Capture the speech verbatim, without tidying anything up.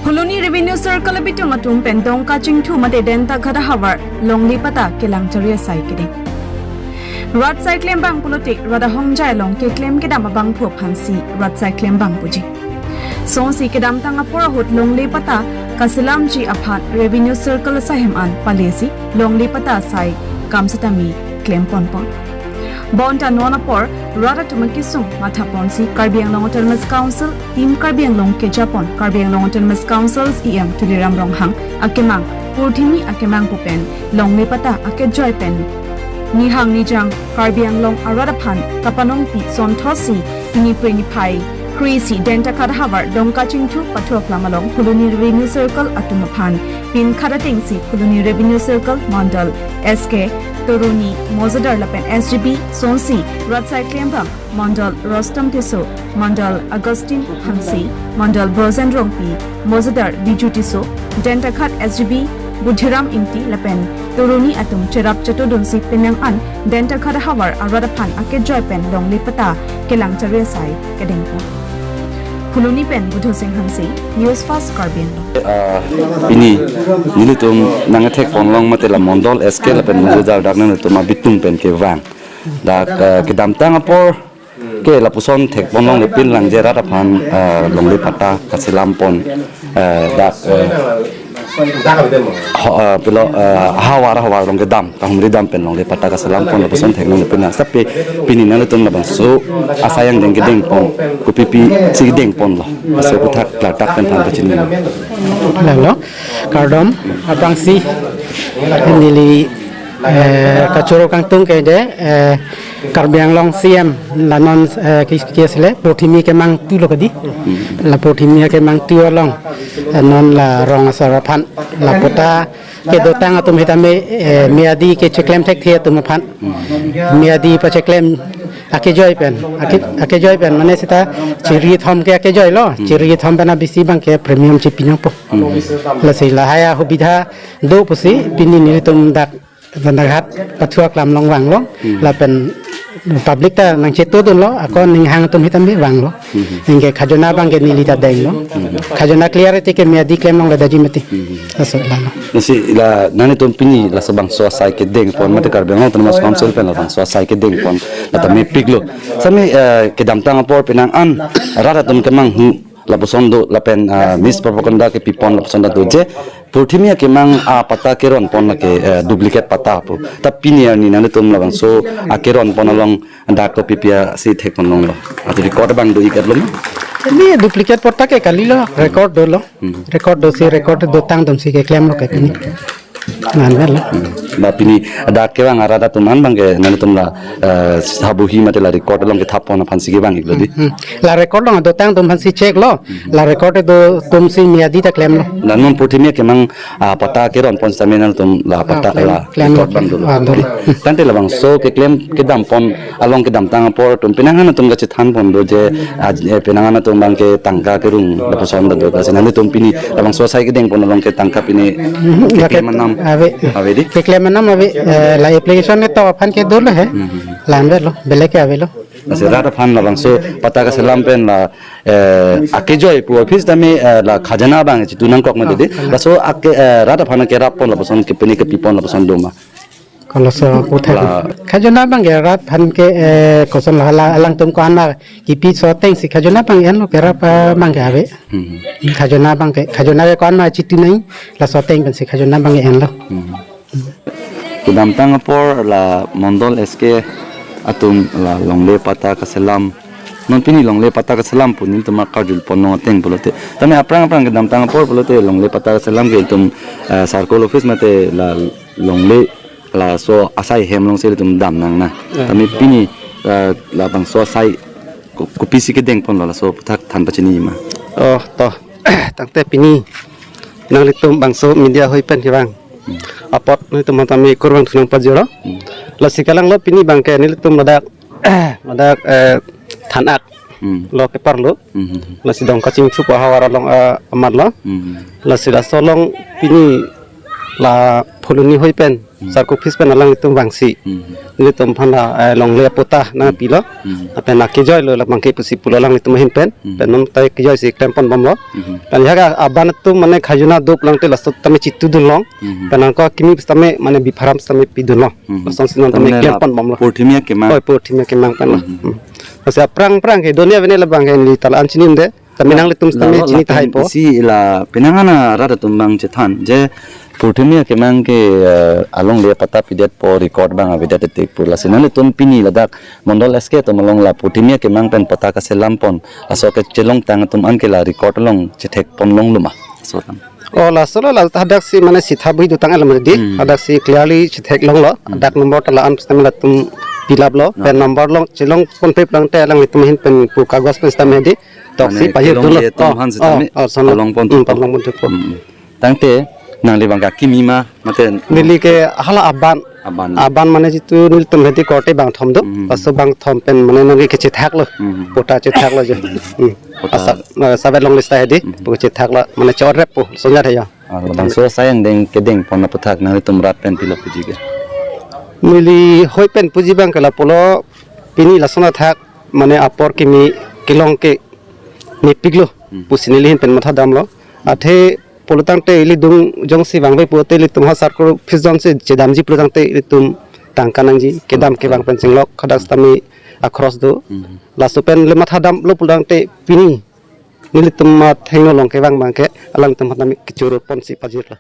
Phuloni Revenue Circle abitung atum pen Dongka Chingthu mate Dentaghat ahavar longle patta kelang chari asai kedeng. Rat asai klembang pulote rat ahongjai along keklem kedam abangphu aphansi rat asai klembang puji. Songsi kedamtang apor ahut longle patta kaselamji aphan Revenue Circle asaihem an palesi longle patta asai kam setame klem ponpon. Bonta non apor rat atum akesung mathaponsi Karbi Anglong Autonomous Council, Team Karbi Anglong kejapon Karbi Anglong Autonomous Council's E M Tuliram Ronghang akemang, Purthimi akemang pu pen longle patta akejoi pen nihang nijang Karbi Anglong arat aphan kapanongpi sonthotsi pini Phre niphai kre-isi Dentaghat ahavar Dongka Chingthu pathu aklam along Phuloni Revenue Circle atum aphan pinkhat atengsi Phuloni Revenue Circle, Mondol S K, Toroni, Mojadar lapen S G B, songsi rat asai klembang, Mondol Rostom Tisso, Mondol Augustine Hanse, Mondol Brojen Rongpi, Mojadar Biju Tisso, Dentaghat S G B, Budhiram Ingti lapen Toroni atum cherap chetodunsi penang an Dentaghat ahavar arat aphan akejoi pen longle patta kelang chari asai kedengpon. Phuloni pen Budho Sing Hanse, News Fast Karbi Anglong. Ah, pini nelitum nangkethekponlong mate la Mondol S K lapen Mojadar dak nangtum abitung pen kevang. Dak, ah, kedamtang apor ke lapuson thekponlongle pinlangji rat aphan, ah, longle patta kaselampon, ah, dak, ah, ho-, ah, pilo, ah, havar havar along kedam, kahumri dam pen longle patta kaselampon lapuson theklongle pinlang. Tapi pini nangtum labangso asai angdeng kedengpon, kopipi si kedengponlo, laso aphuthak klardak pen than pachini. Lalo, kardom, aphrangsi, neli, eh, kachoro kangtung ke je, eh, Karbi Anglong C M, la non, eh, kis-, kisle, Purthimi akemang tu lo kedi. La Purthimi akemang tu along, eh, non la rong asar aphan, la patta kedotang atum sitame, eh, miyadi kecheklem thekthe atum aphan. Miyadi pacheklem akejoi pen, ake-, akejoi pen, mane seta chiri thom ke akejoi lo, chiri thom pen abisi abang ke premium chepi nangpo. Lasi lahai asubidha do pusi pini nelitum dak Dentaghat pathu aklam along vanglo, lapen public ta nangchetodunlo, akon ninghang atum sitame vanglo. Anke khajona abang ke neli ta denglo. Khajona clear iti ke miyadi klemlongle daji mati. Laso lalo. Lasi la nanglitum pini laso bangso asai kedengpon mate Karbi Anglong Autonomous Council pen labangso asai kedengpon lata mepiklo. Sami, eh, kedamtang apor penang an rat atum kemanghu lapuson do lapen, ah, mispropaganda kepipon lapuson ta do je Purthimi akemang apatta keronpon lake, eh, duplicate patta pu. Ta pini arni nangtum labangso akeronpon along dak kopipi si thekponlonglo? Atu record abang do-ik-etlo ma? Ini duplicate patta ke kalilo, record dolo. Record dosi, record dotang atumsi keklemlo ke pini. Ngan bel. Ba pini dak kevang arat atum an abang ke nangtum la, eh, sabuhi mate la record along kethapon aphansi kevang-iklo di. Hmm. La record along dotang atum aphansi check lo. La record do atumsi miyadi ta klemlo. La non Purthimi akemang, ah, patta keronpon sitame nangtum la patta, ah, klem, la klem, record abang dolo. Ah, dolo. Tangte labangso keklem kedampon along kedamtang apor atum penang an atum kachethanpon do je, ah, eh, penang an atum abang ke tangka kerung lapuson ta do, lasi nangtum pini labangso asai kedengpon along ke tangka pini, hmm, keklem anam ave. Ave di? Keklem anam ave, eh, la application ne to aphan ke dolo he. Hmm. La-an avelo, belek ke avelo. Lasi rat aphan labangso patta kaselam pen la, eh, akejoi pu office tame, eh, la khajana abang chitu nangkok ma di. Ah, khajana. Laso ake, eh, rat aphan kerappon lapuson ke pini kepipon lapuson do ma? Koloso aphuthak. La khajana abang ke rat aphan ke, eh, koson la, la alangtum ko-an ma kipi so atengsi khajana abang enlo kerap, eh, abang ke ave. Hmm. Khajana abang ke, khajana ke ko-an ma chitu nang, laso ateng pensi khajana abang ke enlo. Hmm. Kedamtang apor la Mondol S K atum la longle patta kaselam. Non pini longle patta kaselam pu nelitum karjulpon long ateng pulote. Tame aphrang aphrang kedamtang apor pulote longle patta kaselam ke itum, eh, circle office mate la longle laso asai hem alongsi itum dam nang na. Ya. Tame pini, eh, labangso asai ko-, kopisi kedengponlo laso aphuthak than pachini ma? Oh, to. Tangte pini nanglitum bangso media ahoi pen kevang. Hmm. Apot nanglitum aphan tame kurvangthu nangpajirlo. Hmm. Lasi kalanglo pini abang ke nelitum ladak, ladak, eh, than-ak. Hmm. Lo keparlo. Hmm. Lasi Dongka Chingthu pu ahavar along, eh, amarlo. Hmm. Lasi laso along pini la Phuloni ahoi pen Hmm. Sarko office pen alanglitum vangsi. Hmm. Nelitum aphan la, eh, longle patta nangpilo. Hmm. Lapen nangkejoi lo labang ke pusi pulo alanglitum ahin pen. Hmm. Pen non ta kejoi si klempon bomlo. Hmm. Pen ya ka aban atum mane khajuna do pulang te laso tame chitu dunlong. Hmm. Pen nangko kimi sitame mane bipharam sitame pidunlong. Hmm. Lason si non tame Tame la klempon bomlo. Purthimi akemang. Oi, purthimi akemang pen lo. Hmm. Hmm. Masi aphrang aphrang ke donia vene labang ke neli ta la-an chinine. Tame nanglitum sitame Lalo chini lapen tahai po. Isi la penang ana rat atum abang chethan je purthimi akemang ke, eh, alongle patta pidet po record abang avedet te pu. Lasi nanglitum pini ladak Mondol S K atum along la purthimi akemang pen patta kaselam pon. Laso kechelongtang atum an ke la record along chethek ponlonglo ma. So tam. Oh, laso lo la hadak si mane sitha bui dutang alam di. Hmm. Hadak si clearly chethek longlo. Hmm. Dak number ta la-an sitame latum pilaplo. Ah. Pen number along chelongpon pe pulang te alanglitum ahin pen pu kagos pen sitame di. Toksi Mane pajir kelong dolo. Ye atum Oh, aphan sitame oh, oh, sono. Palongpon Hmm, thupo. Palongpon thupo. Hmm. Tangte nangli abang ke akimi ma mate Neli ke hala aban. Aban. Aban mane jitu nelitum hedi korte bangthom do. Hmm. Laso bangthom pen mane nangli kechethaklo. Hmm. Patta chethaklo je. Hmm. Patta. Asa, eh, savet longle sita hedi. Hmm. Pu chethaklo mane chorep po sonja thaya. Ah, labangso asai angdeng kedeng pon aputhak nanglitum rat pen pilo puji ke. Neli hoi pen puji abang ke lapulo pini lason athak mane apor kimi kelong ke mepiklo. Hmm. Pusi neli ahin pen mathadamlo. Athe pulo tangte ili dung jongsi vangve pulote ilitum ha sarko office jongsi chedamji pulo tangte ilitum tangka nangji kedam kevang pen chenglok hadak sitame akros do. Hmm. Laso pen le mathadamlo pulo tangte pini nelitum athengno along kevang abang ke alangtum aphan tame kechoro ponsi pajirlo.